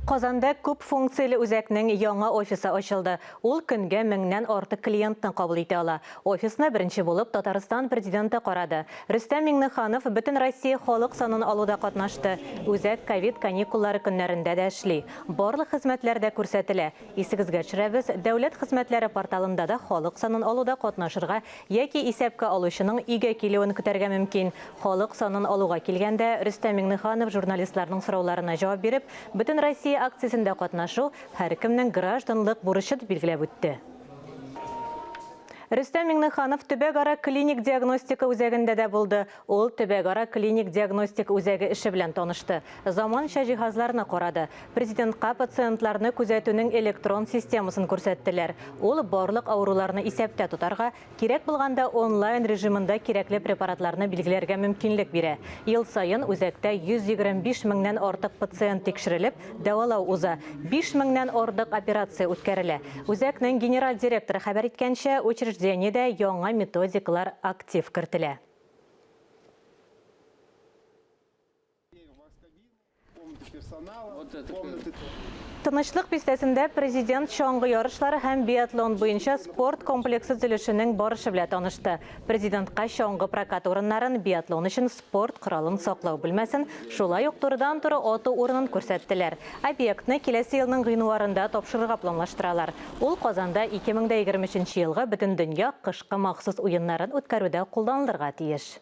Казанда күп функцияле үзәкнең яңа офисы ачылды. Ул көнгә меңнән артык клиентны кабул итә ала. Офисны беренче булып Татарстан Президенты карады. Рөстәм Миңнеханов Бөтенроссия халык санын алуда катнашты. Үзәк ковид каникуллары көннәрендә дә эшли. Барлык хезмәтләр дә күрсәтелә. Исегезгә төшерәбез, Дәүләт хезмәтләре порталында да халык санын алуда катнашырга яки исәпкә алучының өйгә килүен көтәргә мөмкин. Халык санын алуга килгәндә, Рөстәм Миңнеханов журналистларның сорауларына җавап биреп, Бөтенроссия акциясендә катнашу, һәркемнең гражданлык бурычы дип билгеләп үтте. Рөстәм Миңнеханов төбәкара клиник диагностика үзәгендә дә булды. Ул төбәкара клиник диагностика үзәге эше белән танышты, заманча җиһазларны карады. Президентка пациентларны күзәтүнең электрон системасын күрсәттеләр. Ул барлык авыруларны исәптә тотарга, кирәк булганда онлайн режимында кирәкле препаратларны билгеләргә мөмкинлек бирә. Ел саен үзәктә 125 меңнән артык пациент тикшерелеп, дәвалау уза, 5 меңнән артык операция үткәрелә. Үзәкнең генераль директоры хәбәр иткәнчә, учреждениедә яңа методикалар актив кертелә. Тынычлык бистәсендә Президент чаңгы ярышлары һәм биатлон буенча спорт комплексы төзелешенең барышы белән танышты. Президентка чаңгы прокат урыннарын, биатлон өчен спорт коралын саклау бүлмәсен, шулай ук турыдан-туры ату урынын күрсәттеләр. Объектны киләсе елның гыйнварында тапшырырга планлаштыралар. Ул Казанда 2023 елгы Бөтендөнья кышкы махсус уеннарын үткәрүдә кулланылырга тиеш.